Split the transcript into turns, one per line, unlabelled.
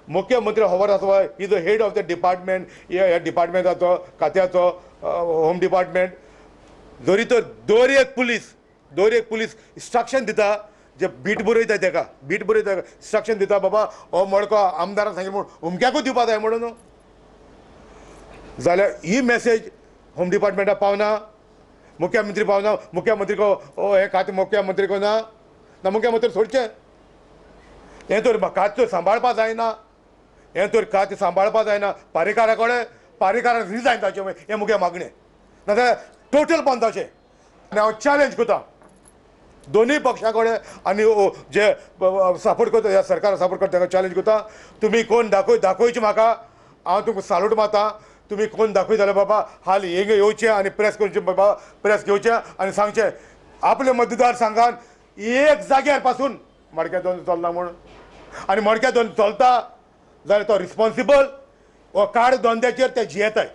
मुख्यमंत्री खबर आसा, is the head of the department. ह्या डिपार्टमेंटाचो, खात्याचो, होम डिपार्टमेंट. जरी तर दर एक पुलीस इन्स्ट्रक्शन दिता, जे बीट बरयता तेका, बीट बरयता, इन्स्ट्रक्शन दिता, बाबा हो मडको आमदारान सांगलें म्हूण अमक्याकूच दिवपा जाय म्हणून, जाल्यार ही मॅसेज होम डिपार्टमेंटाक पावना, मुख्यमंत्री पावना. मुख्यमंत्री को हें खातें मुख्यमंत्री को ना ना. मुख्यमंत्री सोडचें. हें तर खातें सांबाळपा जायना, हें तर खातें सांबाळपा जायना. पारेकारा कडेन, पारेकारान रिजायन जावचें, हें मुगे मागणें. नाजाल्यार टोटल बंद जावचें. आनी हांव चॅलेंज करता दोनूय पक्षां कडेन आनी जे सपोर्ट करता, ह्या सरकाराक सपोर्ट करता, तांकां चॅलेंज करता. तुमी कोण दाखय, दाखोवचें म्हाका, हांव तुमकां सालूट मारता. तुमी कोण दाखयता जाल्यार बाबा हाल हिंगा येवचें आनी प्रेस करचें, बाबा प्रेस घेवचें आनी सांगचें आपले मतदार संघान एक जाग्यार पासून मडक्या दोन चलना म्हूण. आनी मडक्या दोन चलता जाल्यार तो रिस्पॉन्सिबल हो कार्ड धंद्याचेर ते जियेताय.